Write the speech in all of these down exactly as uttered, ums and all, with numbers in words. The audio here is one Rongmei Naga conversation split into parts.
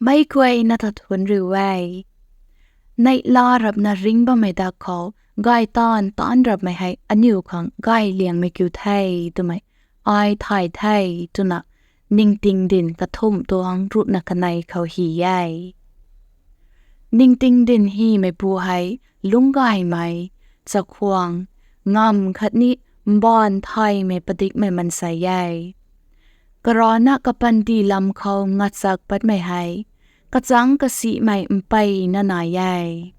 Meic guayna ta thuanc riu e. Neihla rapna ringc bammei dak khou gay taanv taanc rapmei hei aniu khang gay liangmei kiu the twmei ai thay the twna ningting dyn kathumh tuang ruhna kanei khou hy e. Ningting dyn hymeipu hei lungcgaymei, chakhwang, ngamv khatni mbaanv thaymei padikmei mansei e. Karana kapanty lam khou ngachak patmei hei kachangc kasihmei mpeyna nai e.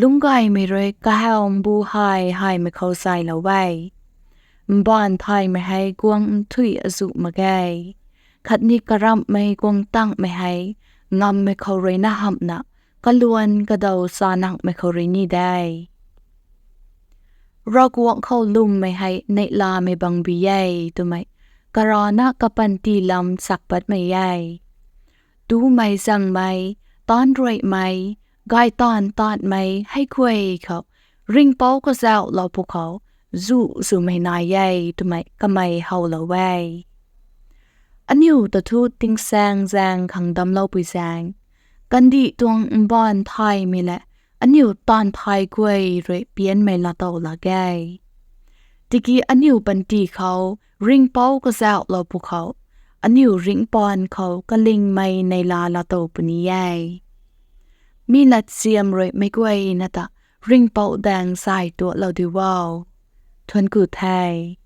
Lungcgaymei rui kahaw mbu hay haymei khou zaylou e. Mbaanv thaymei hei guang nthuih azuh mak ge, khatni karamhmei guang tangmei hei ngammei khou rui na hamhna kaluan kadaw chanakmei khou rui ni de. Ravguangc khou lwmmei hei neihlamei bangbi e twmei karana kapanty lam chak patmei e. Tumei zangmei, taanc ruaimei, gay taanv taanmei hei guay khou ringhpouc kazauhlou pwkhou zuh zwmei nai e twmei kamei howlou e. Aniu ta thu tingsaeng zaeng khang damcloupui zaeng, kandih tuang mbaanv thaymei le aniu taanv thay guay rui pianmei laatow lak ge. Tiki aniu panty khou ringhpouc kazauhlou pwkhou aniu ringhpaan khou kalingmei neihla laatow puni e. Mi latchiam rui meic guayna ta ringhpouc daeng zay tuaklou di o. Thuanc ku the.